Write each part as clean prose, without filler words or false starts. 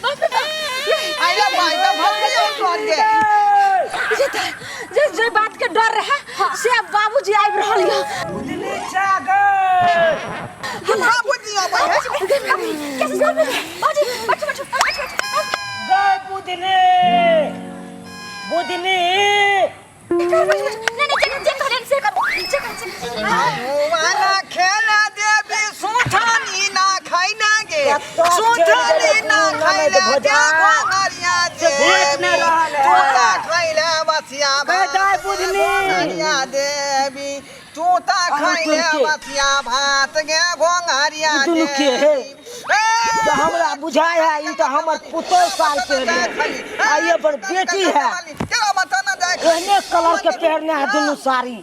बाप रे बाप। आइला भाई त भौजी और तोहर के जे जे जे बात के डर रहे से अब बाबूजी आबि रहल यऽ। बुझली छागर। बाबूजी अबै है। कैसे बाबूजी, बैठो बैठो बैठो बैठो। गै बुधनी, बुधनी। नहीं नहीं, जे जे कहलियनि से करू, जे कहलियनि से। वाला खेला देवी सुठानी ना खाइना गे, सुठानी ना खाइला गे गोंगरिया देवी, तू ता खाइला बसिया भात गोंगरिया देवी, तू ता खाइला बसिया भात गे गोंगरिया देवी। तऽ हमरा बुझाय है ई तऽ हमर पुतोह साल पहने आ ये पर बेटी है, एहने कलर के पहनने है दुनू साड़ी।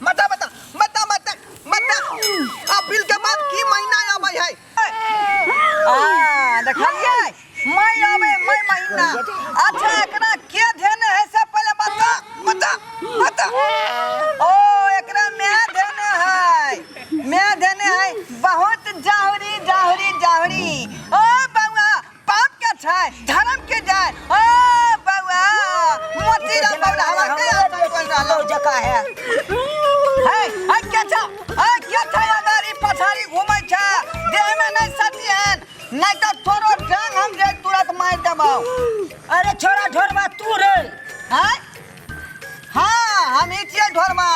बता बता बता बता बता, अप्रैल के बाद की महीना आबै है? आ देखलियै, मई आबै, मई महीना। अच्छा, एकरा के धेने है से पहले बता बता बता। ओ एकरा मैं धेने है, मैं धेने है। बहुत जाहुरी जाहुरी जाहुरी। ओ बउआ, पाप के छै धर्म के जाय। ओ बउआ, मोतीराम बउआ हमरा के हाथ बोल रहल जका है। है है के छ, है के छ? अगाड़ी पछाड़ी घूमै छ, देह में नहीं सटिहन, नहीं तो तोरो टांग हम जे तुरंत मार देबौ। अरे छोरा ढोरबा, तू रे? हैं? हाँ, हम ही छियै ढोरमा,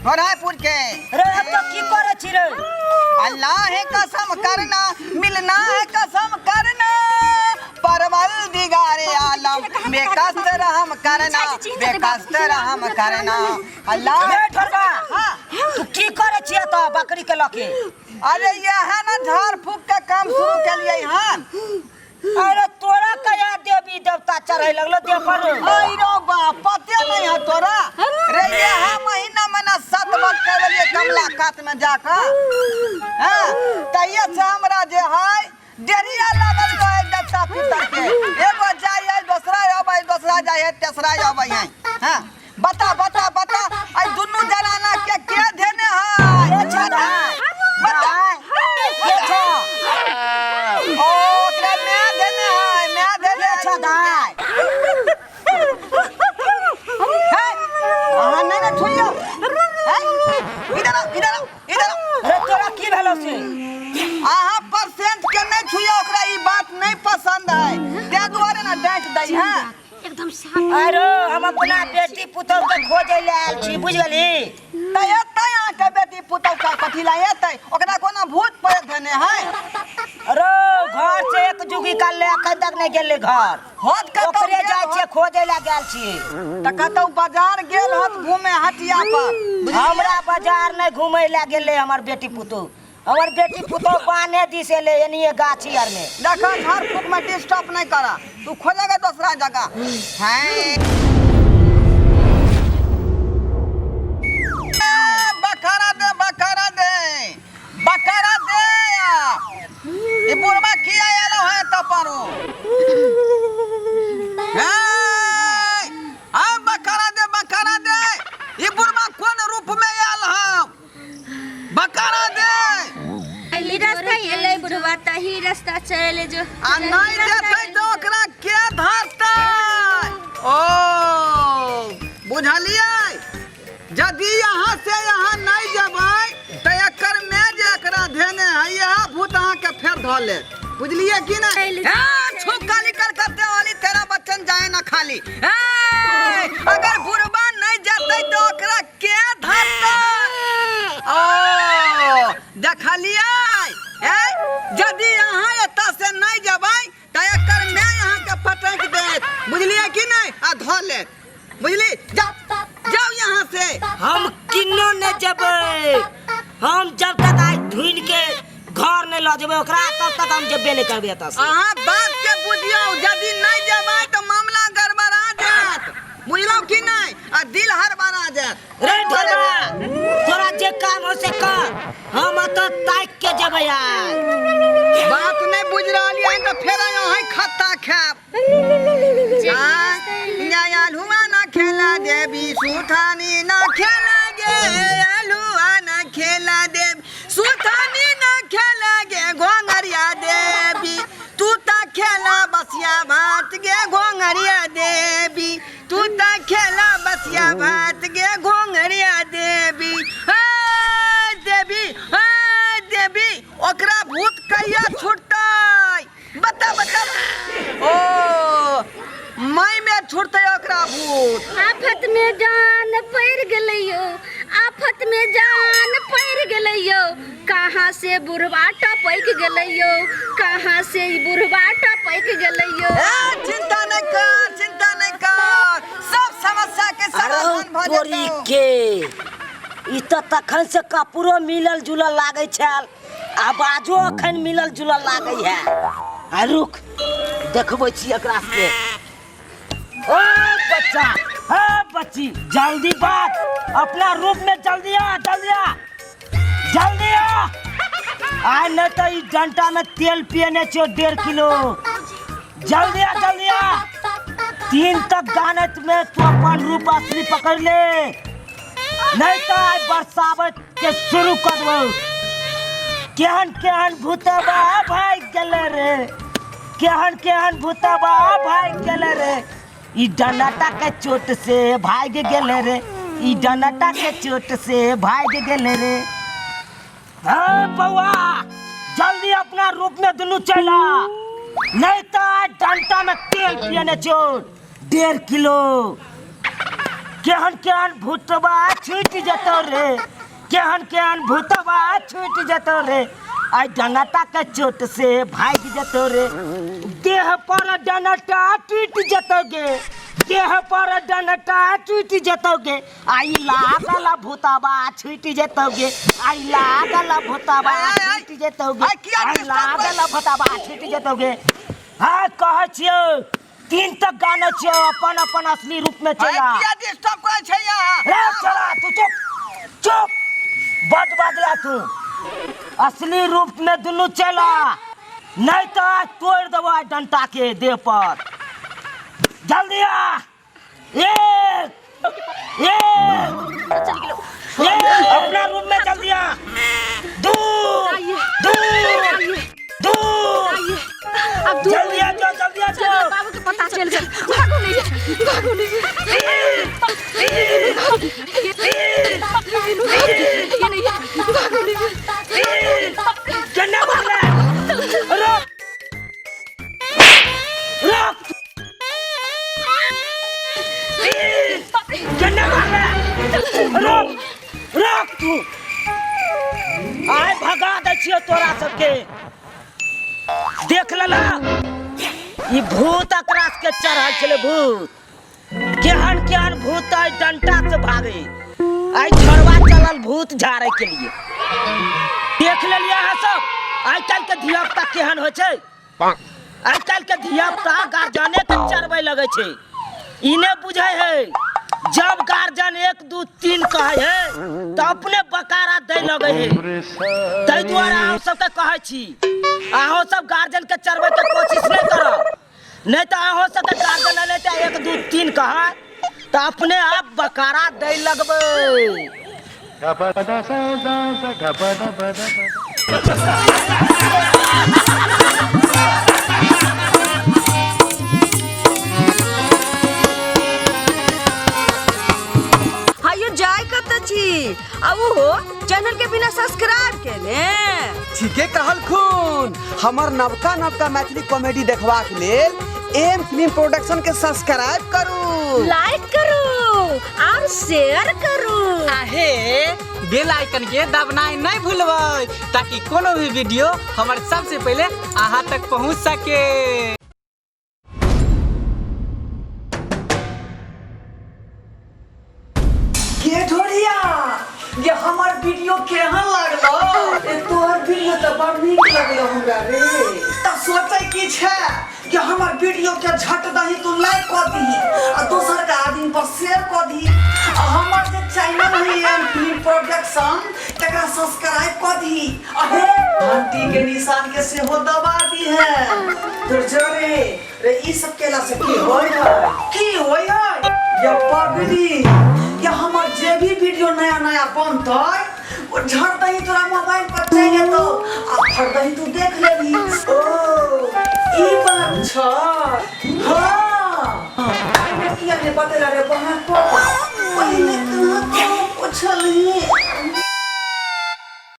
ढोरापुर के। रे, अब तो की करे छी रे? अल्लाह है कसम करना, मिलना है कसम करना, परवल दिगारे आलम बेकस्त रहम करना, बेकस्त रहम करना अल्लाह। रे ढोरबा। हाँ। तू की करे छी तो बकरी के लके? अरे यह ना झाड़ फूक के काम शुरू के लिए हन। अरे तोरा कया देवी देवता चढ़े लगलो देह पर? अरे बा, पते नहीं है तोरा रे। यह महीना में ना 7 बार कर कमला कात में जाकर। हाँ, तैये से हमरा जे है डेरिया लागल रहे देवता पितर के। एगो जाय है, दोसरा अबै, दोसरा जाय है, तेसरा अबै है। हाँ, बता बता बता, आई दुनू जनाना के के धेने है? के छौ दाय? बता। के छौ? ओ ओकरा मैं धेने है, मैं धेने के छौ दाय? है, अहाँ नहीं ना छुइयो है। इधर आओ, इधर आओ, इधर आओ। रे, तोरा की भेलो से? अहाँ परसेंट के नहीं छुइयो, ओकरा ई बात नहीं पसंद है, ताहि दुआरे ना डांट दै है। एकदम साफ। अरे हम अपना बेटी पुतोह के खोजे ले आयल छी, बुझ गेली? तऽ एतै अहाँके बेटी पुतोह के कथी ला एतै? ओकरा कोनो भूत प्रेत धेने है? अरे घर से एक जुगी का ले अखन तक नहीं गेले घर। होत कतौ ओकरे गेल जाइ होत। छियै, खोजे ले गेल छियै। तऽ कतौ बाजार गेल होत घूमे हटिया पर, बुझलियै? हमरा बाजार नहीं घूमे ले गेले हमर बेटी पुतोह। हमर बेटी पुतोह बाने दिस एले, एनिए गाछी आर में। देखा, झाड़ फूक में डिस्टर्ब नहीं करा, तू खोजेगा दूसरा जगह है। बकरा दे, बकरा दे, बकरा दे। ई बुढ़वा किया आलो है तो पारो हे? आ बकरा दे, बकरा दे। ई बुढ़वा कोन रूप में आयल हम? बकरा दे। एही रास्ता एलै बुढ़वा, तही रास्ता चल जो। आ नहीं देतै तऽ ओकरा के धरतै? ओ बुझलियै, यदि यहाँ से यहाँ नहीं जेबै तऽ एकर में जे एकरा धेने है, इएह भूत अहाँके फेर धऽ लेत, बुझलियै कि नहीं? ए, छुप काली कलकत्ते वाली, तेरा बच्चन जाए ना खाली। ए, अगर बुढ़वा नहीं जेतै तऽ ओकरा के धरतै? ओ देखलियै, ए यदि अहाँ एतऽ से नहीं जेबै तऽ एकर माय अहाँके पटकि देत, बुझलियै कि नहीं? आ धऽ लेत, बुझली? जाओ जाओ यहाँ से। हम किन्नो नहीं जेबै। हम जब तक आज ढूंढ के घर नहीं लऽ जेबै ओकरा, तब तक हम जेबे नहीं करबै एतऽ से। अहाँ बात के बुझियौ, यदि नहीं जेबै तऽ मामला गड़बड़ा जायत, बुझलहुँ कि नहीं? आ दिल हड़बड़ा जायत। रे ढोलवा, तोरा जे काम हो से कर, हम एतऽ ताकि के जेबै आइ। बात नहीं बुझ रहलियै हन तऽ फेर अहाँ खत्ता खायब। आलुआ ना खेला देवी सुथानी ना खेला गे, आलुआ ना खेला देवी सुथानी ना खेला गे घोंघरिया देवी, तू ता खेला बसिया भात गे घोंघरिया देवी, तू त खेला बसिया भात गे घोंघरिया देवी। हे देवी, हे देवी, ओकरा भूत कहिया छूटतै? बता बता। ओ मई में छूटतै ओकरा भूत। आफत में जान पड़ गेलै यौ, आफत में जान पड़ गेलै यौ, कहाँ से बुढ़वा टपक गेलै यौ, कहाँ से ई बुढ़वा टपक गेलै यौ। ए चिंता नहीं कर, चिंता नहीं कर, सब समस्या के अरे समाधान भ तोरी जेतौ। के ई तऽ तखन से कपड़ो मिलल जुलल लागै छल, आवाजो अखन मिलल जुलल लागै है। आ रुक, देखबै छी एकरा से। ओ बच्चा, हे बच्ची, जल्दी बात अपना रूप में, जल्दी आ, जल्दी आ, जल्दी आ। आइ नहीं तो ई डंटा में तेल पियने छियो 1.5 किलो। जल्दी आ, जल्दी आ। 3 तक गानत में तू अपन रूप असली पकड़ ले, नहीं तो आइ बरसाबत के शुरू कर दो। केहन केहन भूतबा भाग गेले रे, केहन केहन भूतबा भाग गेले रे, ई डनटा के चोट से भाग गेले रे, ई डनटा के चोट से भाग गेले रे। हे बौआ, जल्दी अपना रूप में दुनू चला, नहीं तो आइ डंटा में तेल पियने छो 1.5 किलो। केहन केहन भूतबा छूटि जेतौ रे, केहन केहन भूतबा छूटि जेतौ रे, आइ डंगटा के चोट से भागि जेतौ रे। देह पर डंगटा टूटि जेतौ गे, देह पर डंगटा टूटि जेतौ गे, आइ लागल भूतबा छूटि जेतौ गे, आइ लागल भूतबा छूटि जेतौ गे, आइ लागल भूतबा छूटि जेतौ गे। हाँ कहै छियौ 3 तक गाने छियौ, अपन अपन असली रूप में चला। किया डिस्टर्ब करै छै यहाँ? रे चला तू, चुप चुप, बड बदला तू। असली रूप में दुनू चला, नहीं तो आज तोड़ देबो आज डंटा के देह पर। जल्दी आ। एक, एक, एक, अपना रूप में जल्दी आ। 2, 2, 2, अब दूर जल्दी आ जाओ, जल्दी आ जाओ। बाबू के पता चल गेल, भागो नहीं, भागो नहीं। भागो नहीं। केना मारले? रुक, रुक। केना मारले? रुक, रुक तू। आइ भगा दै छियौ तोरा सबके। देख लेला ई भूत एकरा के चढ़ल छलै भूत। केहन केहन भूत आइ डंटा से भागे, आइ झड़वा चलल भूत झाड़े के लिए। देख लेलिए अहाँ सब आइ काल्हि के धिया पुता केहन होइ छै। आइ काल्हि के धिया पुता गार्जियने के चरबै लगै छै। ई नहि बुझै है, जब गार्जियन 1 2 3 कहै है तऽ अपने बकारा दै लगै है। ताहि दुआरे अहाँ सबके कहै छी, अहाँ सब गार्जियन के चरबै के कोशिश नहि करब, नहीं तऽ अहाँ सबके गार्जियन नहि तऽ 1 2 3 कहत तऽ अपने आप बकारा दै लगबै। हायो जाय कत छी आ उहो चैनल के बिना सब्सक्राइब केने। ठीके कहलखुन, हमर नवका नवका मैथिली कॉमेडी देखबाक लेल एम फिल्म प्रोडक्शन के सब्सक्राइब करू, लाइक करू और शेयर करू। आहे बेल आइकन के दबनाइ नहीं भूलबै, ताकि कोनो भी वीडियो हमर सबसे पहले अहाँ तक पहुँच सके। के ढोरिया, ये हमर वीडियो केहन लागलो? ए तोहर वीडियो तऽ बड़ नीक लगलो हमरा रे। तऽ सोचै की छै कि हमर वीडियो के झट दही तू लाइक कऽ दही आ दोसर के आदमी पर शेयर कऽ दही, आ हमर जे चैनल है एम फिल्म प्रोडक्शन तकरा सब्सक्राइब कऽ दही, आ हे घंटी के निशान के सेहो दबा दी है। तोर जरे रे ई सब केला से की होय है, की होय है? या पगली, या हमर जे भी वीडियो नया नया बनतै ओ झट दही तोरा मोबाइल पर चलि जेतौ आ फट दही तू देख लेबही। ओ ई बात अच्छा हाँ पहिने किया ने बतेला रे बहाँ को पहिले कहाँ कहाँ पोछलही।